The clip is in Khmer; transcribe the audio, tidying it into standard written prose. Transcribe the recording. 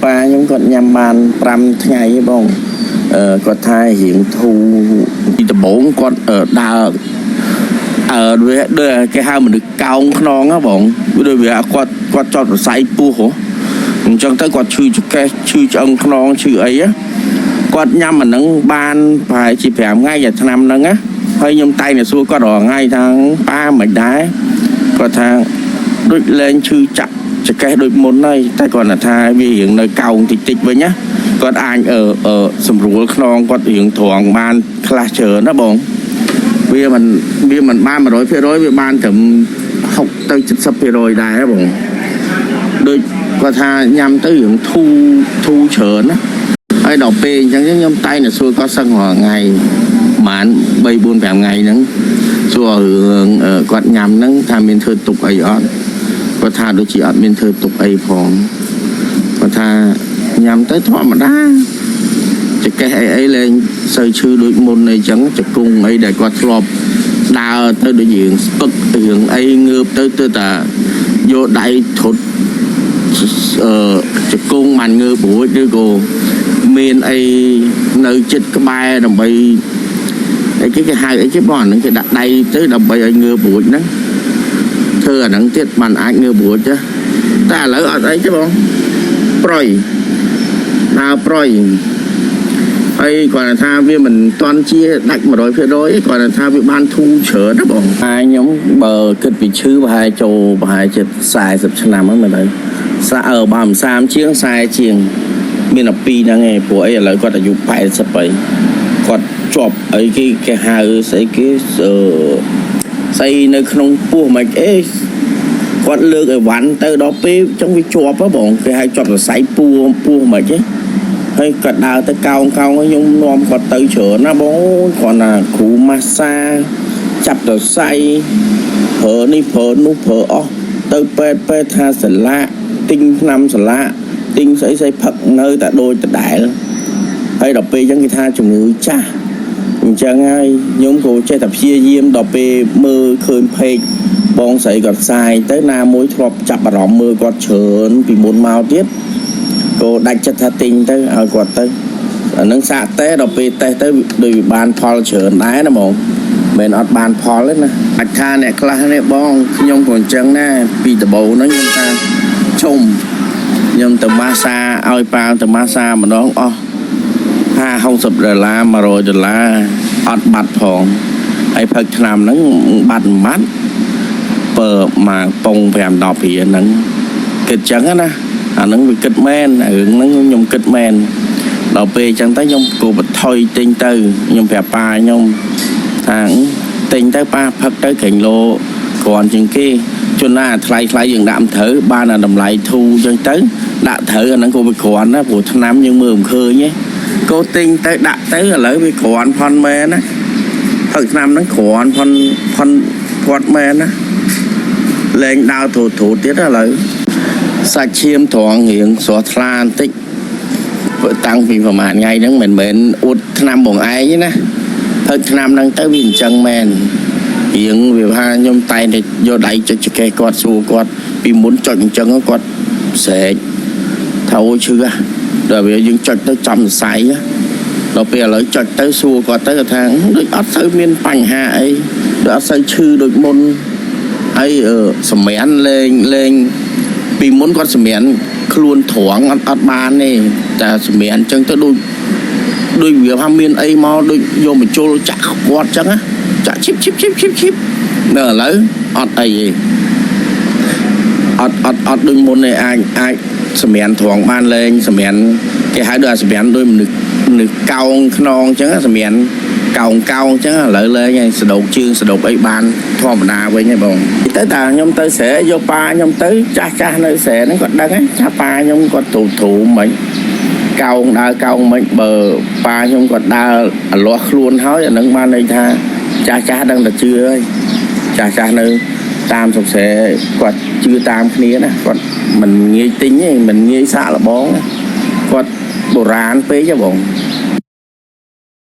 ប៉ាខ្ញុំគាត់ញ៉ាំបាន5ថ្ងៃឯងបងគាត់ថារៀងធូរពីដំបូងគាត់ដើរវាដូចគេហៅមនុស្សកោងខ្នងហ៎បងវាដូចវាគាត់ចត់សរសៃពោះហ៎អញ្ចឹងទៅគាត់ឈឺចង្កេះឈឺឆ្អឹងខ្នងឈឺអីហ៎គាត់ញ៉ាំអាហ្នឹងបានប្រហែលជា5ថ្ងៃអាឆ្នាំហ្នឹងណាហើយខ្ញុំតែងតែសួរគាត់រាល់ថ្ងៃថាប៉ាមិនដែរគាត់ថាដូចលែងឈឺចាក់ចង្កេះដូចមុនហើយតែគាត់ថាវារៀងនៅកោងតិចតិចវិញណាគាត់អាចអឺអឺសម្រួលខ្នងគាត់រៀងត្រង់បានខ្លះច្រើនណាបង វាមិនបាន100%វាបានត្រឹម60ទៅ70%ដែរបងដូចគាត់ថាញ៉ាំទៅរឿងធូរធូរច្រើនណាហើយដល់ពេលអញ្ចឹងខ្ញុំតែងតែសួរគាត់សឹងរាល់ថ្ងៃប្រហែល3 4 5ថ្ងៃហ្នឹងសួររឿងគាត់ញ៉ាំហ្នឹងថាមានធ្វើទុកអីអត់គាត់ថាដូចជាអត់មានធ្វើទុកអីផងគាត់ថាញ៉ាំទៅធម្មតា ចកេះអីអីលែងសូវឈឺដូចមុនអីចឹងជង្គង់អីដែលគាត់ធ្លាប់ដើរទៅដូចរឿងស្ពឹករឿងអីងើបទៅទៅតាយកដៃធត់អឺជង្គង់បានងើបរួចឬក៏មានអីនៅចិត្តក្បែរដើម្បីអីគេគេហៅអីគេបងអាហ្នឹងគេដាក់ដៃទៅដើម្បីឲ្យងើបរួចហ្នឹងធ្វើអាហ្នឹងទៀតបានអាចងើបរួចចាតែឥឡូវអត់អីទេបងប្រយដើរប្រយ ហើយគាត់ថាវាមិនតាន់ជាដាច់100%ទេគាត់ថាវាបានធូរច្រើនណាបងហើយខ្ញុំបើគិតពីឈឺប្រហែលចូលប្រហែលជិត40ឆ្នាំហ្នឹងមើលទៅសាអើបើមិន30ជាង40ជាងមានតែពីរហ្នឹងឯងព្រោះអីឥឡូវគាត់អាយុ80ហើយគាត់ជាប់អីគេគេហៅស្អីគេអឺស្អីនៅក្នុងពោះមិនអីគាត់លើកអីវ៉ាន់ទៅដល់ពេលចង់វាជាប់ហ៎បងគេហៅជាប់សរសៃពោះពោះមិនទេ ហើយគាត់ដើរទៅកោងកោងហើយខ្ញុំនាំគាត់ទៅច្រើនណាបងអូយគ្រាន់តែគ្រូម៉ាស្សាចាប់តសៃប្រើនេះប្រើនោះប្រើអស់ទៅពេទ្យពេទ្យថាសាឡាក់ទិញថ្នាំសាឡាក់ទិញស្អីស្អីផឹកនៅតែដូចដដែលហើយដល់ពេលអញ្ចឹងគេថាជំងឺចាស់អញ្ចឹងហើយខ្ញុំក៏ចេះតែព្យាយាមដល់ពេលមើលឃើញពេកបងស្រីគាត់ផ្សាយទៅណាមួយធ្លាប់ចាប់អារម្មណ៍មើលគាត់ច្រើនពីមុនមកទៀត ក៏ដាច់ចិត្តថាទិញទៅឲ្យគាត់ទៅអានឹងសាកតេដល់ពេលតេស្តទៅដូចវាបានផលច្រើនដែរណាបងមិនអត់បានផលទេណាអាចថាអ្នកខ្លះនេះបងខ្ញុំក៏អញ្ចឹងដែរពីដំបូងហ្នឹងខ្ញុំថាជុំខ្ញុំទៅម៉ាសាឲ្យប៉ាទៅម៉ាសាម្ដងអស់50 60ដុល្លារ100ដុល្លារអត់បាត់ផងហើយផឹកឆ្នាំហ្នឹងបាត់មិនបាត់ពើមកប៉ុង5 10រៀលហ្នឹងគិតចឹងណា អាហ្នឹងវាគិតមែនរឿងហ្នឹងខ្ញុំគិតមែនដល់ពេលអញ្ចឹងទៅខ្ញុំគូបថុយទិញទៅខ្ញុំប្រាប់ប៉ាខ្ញុំថាទិញទៅប៉ាផឹកទៅក្រែងលោគ្រាន់ជាងគេជនណាថ្លៃថ្លៃយើងដាក់មិនត្រូវបានអាតម្លៃធូរអញ្ចឹងទៅដាក់ត្រូវអាហ្នឹងក៏វាគ្រាន់ណាព្រោះឆ្នាំយើងមើលមិនឃើញទេក៏ទិញទៅដាក់ទៅឥឡូវវាគ្រាន់ផនមែនណាផឹកឆ្នាំហ្នឹងគ្រាន់ផនផនគាត់មែនណាលែងដើរត្រួតត្រួតទៀតឥឡូវ សាច់ឈាមត្រង់រៀងស្រស់ថ្លាបន្តិចតាំងពីប្រហែលថ្ងៃហ្នឹងមិនមែនអួតឆ្នាំបងឯងទេណាផឹកឆ្នាំហ្នឹងទៅវាអញ្ចឹងមែនរៀងវាថាខ្ញុំតែងតែយកដៃចុចចកេះគាត់សួរគាត់ពីមុនចុចអញ្ចឹងគាត់ស្រែកថាអូឈឺហ៎ដល់វាយើងចុចទៅចំសរសៃហ៎ដល់ពេលឥឡូវចុចទៅសួរគាត់ទៅគាត់ថាដូចអត់សូវមានបញ្ហាអីដូចអត់សូវឈឺដូចមុនហើយសម្រានលេងលេង ពីមុនគាត់សម្រានខ្លួនត្រង់អត់អត់បានទេតែសម្រានអញ្ចឹងទៅដូចដូចវាថាមានអីមកដូចយកមកជុលចាក់គាត់អញ្ចឹងណាចាក់ឈីបឈីបឈីបឈីបឈីបនៅឥឡូវអត់អីទេអត់អត់អត់ដូចមុនទេអាចអាចសម្រានត្រង់បានលែងសម្រានគេហៅដូចអាសម្រានដូចមនុស្សមនុស្សកោងខ្នងអញ្ចឹងសម្រានកោងកោងអញ្ចឹងឥឡូវលែងហើយសដោកជើងសដោកអីបានធម្មតាវិញហើយបងទៅតាខ្ញុំទៅស្រែយកប៉ាខ្ញុំទៅចាស់ចាស់នៅស្រែហ្នឹងគាត់ដឹងហើយថាប៉ាខ្ញុំគាត់ទ្រូទ្រូមិនកោងដើរកោងមិនបើប៉ាខ្ញុំគាត់ដើរអាលាស់ខ្លួនហើយអានឹងបានន័យថាចាស់ចាស់ដឹងតែជឿហើយចាស់ចាស់នៅតាមស្រុកស្រែគាត់ជឿតាមគ្នាណាគាត់មិនងាយទិញទេមិនងាយសាកល្បងគាត់បុរាណពេកហ៎បង